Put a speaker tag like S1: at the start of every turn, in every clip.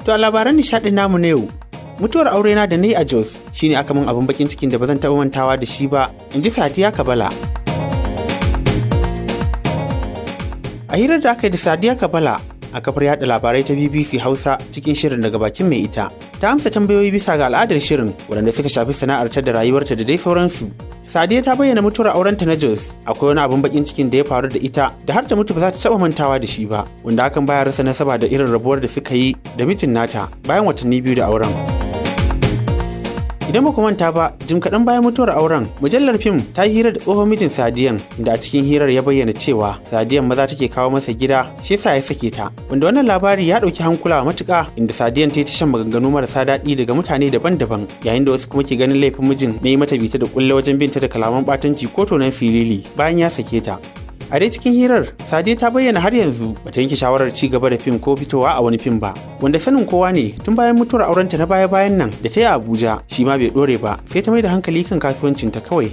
S1: To a labaran nishaɗin namu na yau, mutuwar aure na da ni a Jos shine aka min abin bakin cikin da ba zan taɓa mantawa da shi ba, in ji Sadiya Kabala. A hirar da aka yi da Sadiya Kabala a kafar yada labarai ta BBC Hausa cikin shirin daga bakin mai ita, ta amsa tambayoyi bisa ga al'adar shirin waɗanda suka shafi sana'arta da rayuwarta da dai sauransu. Sadiya ta bayyana mutuwar aurenta na Jos akwai wani abin bakin cikin da ya faru da ita da har ta mutu ba za ta taɓa mantawa da shi ba, wanda hakan baya rasa nasaba da irin rabuwar da suka yi da mijin nata bayan watanni 2 da auren. Idan ba ku manta ba, jim kaɗan bayan mutuwar auren, mujallar fim ta yi hira da tsohon mijin Sadiyan, inda a cikin hirar ya bayyana cewa Sadiyan maza take kawo masa gida, shi yasa ya sake ta. Wanda wannan labari ya ɗauki hankula matuƙa, inda Sadiyan ta yi ta shan maganganu marasa daɗi daga mutane daban-daban, yayin da wasu kuma ke ganin laifin mijin na yi mata bita da ƙulle wajen binta da kalaman ɓatanci ko tonon filili bayan ya sake ta. A dai cikin hirar, Sadiya ta bayyana har yanzu bata yanke shawarar ci gaba da fim ko fitowa a wani fim ba, wanda sanin kowa ne tun bayan mutuwar aurenta na baya-bayan nan da ta yi a Abuja, shi ma bai dore ba, sai ta mai da hankali kan kasuwancinta kawai.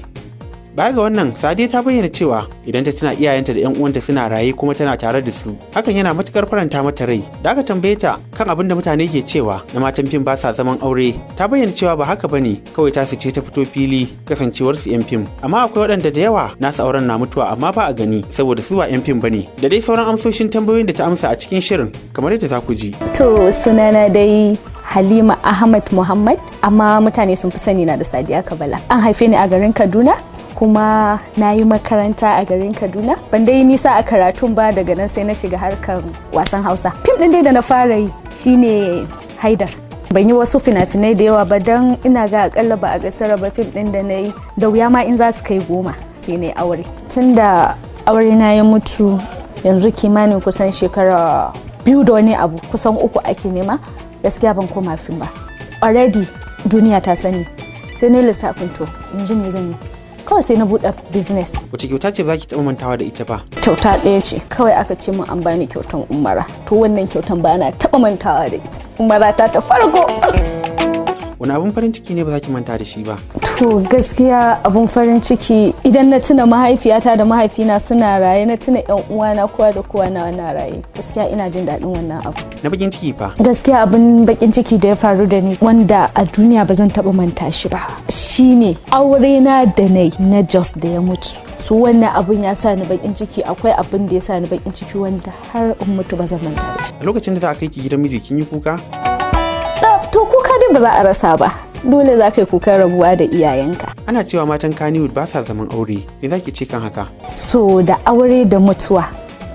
S1: Baya ga wannan, Sadiya ta bayyana cewa idan ta tuna iyayenta da 'yan uwanta suna raye kuma tana tare da su, hakan yana matukar faranta mata rai. Da aka tambaye ta kan abin da mutane ke cewa na matan fim ba sa zaman aure, ta bayyana cewa ba haka bane, kawai ta fice ta fito fili kasancewar su 'yan fim. Amma akwai waɗanda da yawa nasu auren na mutuwa amma ba a gani saboda su ba 'yan fim bane. Da dai sauran amsoshin tambayoyin da ta amsa a cikin shirin kamar yadda za ku ji.
S2: To sunana dai Halima Ahmad Muhammad, amma mutane sun fi sani na da Sadiya Kabala. An haife ni a garin Kaduna, kuma na yi makaranta a garin Kaduna. Ban dai nisa a karatun ba, daga nan sai na shiga harkar wasan Hausa. Fim ɗin dai da na fara yi shine Haidar. Ban yi wasu fina-finai da yawa ba, don ina ga akalla ba a gasar ba fim ɗin da na yi da wuya ma in za su kai 10 sai na yi aure. Tun da aure na ya mutu yanzu kimanin kusan shekara 2 da wani abu, kusan 3 ake nema, gaskiya ban koma fim ba. Already duniya ta sani, sai na lissafin to yanzu me zan yi, kawai sai na buɗe business.
S1: Wace kyauta ce ba za ki taɓa mantawa da ita ba?
S2: Kyauta ɗaya ce kawai aka ce min an bani kyautan umara. To wannan kyautan ba na taɓa mantawa da ita, umara ta ta farko.
S1: Wani abun farin ciki ne ba za ki manta da shi ba?
S2: To gaskiya abun farin ciki idan na tuna mahaifiyata da mahaifina suna raye, na tuna yan uwana kowa da kowa na raye, gaskiya ina jin daɗin wannan abu.
S1: Na bakin ciki fa?
S2: Gaskiya abun bakin ciki da ya faru da ni wanda a duniya ba zan taɓa manta shi ba shine aure na da nai na Jos da ya mutu. Su wannan abun ya sa ni bakin ciki, akwai abun da ya sa ni bakin ciki wanda har in mutu ba zan manta da shi.
S1: A lokacin da za a kai ki gidan miji kin yi kuka?
S2: To kuka dai ba za a rasa ba, dole za ka yi kukan rabuwa da iyayenka.
S1: Ana cewa matan Kannywood ba sa zaman aure, me za ki ce kan haka?
S2: So da aure da mutuwa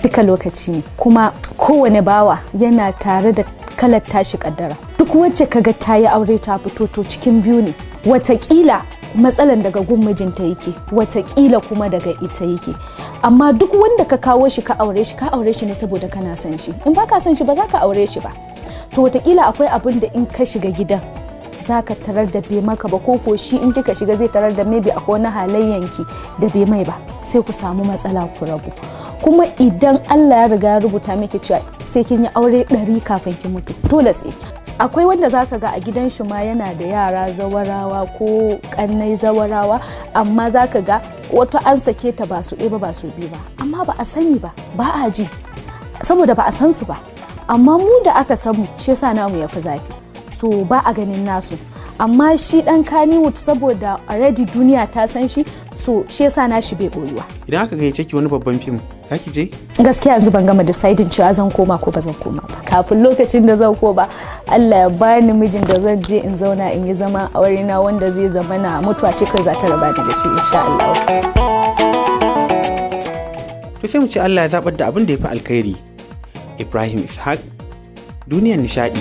S2: duka lokaci ne, kuma kowane bawa yana tare da kalar tashi kaddara. Duk wacce kaga ta yi aure ta fito to cikin biyu ne, watakila matsalan daga gun mijinta yake, watakila kuma daga ita yake. Amma duk wanda ka kawo shi ka aure shi, ka aure shi ne saboda kana son shi. In ba ka son shi ba za ka aure shi ba. To watakila akwai abin da in ka shiga gidan za ka tarar da bai maka ba, ko shi in kika shiga zai tarar da maybe akwai wani halayyanki da bai mai ba, sai ku samu matsala ku rabu. Kuma idan Allah ya riga ya rubuta miki cewa sai kin yi aure 100 kafin ki mutu, dole sai ki. Akwai wanda zaka ga a gidan shi ma yana da yara zawarawa ko kannai zawarawa, amma zaka ga wata an sake ta ba su ɗaya ba ba su biyu ba, amma ba a sani ba, ba a ji saboda ba a san su ba. Amma mu da aka samu shi yasa namu ya fi zafi, so ba a ganin nasu. Amma shi dan Kannywood saboda already duniya ta san shi, so shi yasa nashi bai boyuwa.
S1: Idan aka gayyace ki wani babban fim, za ki je?
S2: Gaskiya yanzu ban gama deciding cewa zan koma ko ba zan koma ba. Kafin lokacin da zan koma, Allah ya bani mijin da zan je in zauna in yi zaman aure na wanda zai zama na mutuwa ce kai za ta raba ni da shi insha Allah.
S1: To sai mu ce Allah ya zabar da abin da ya fi alkhairi. Ibrahim Ishaq, Duniyar Nishaɗi.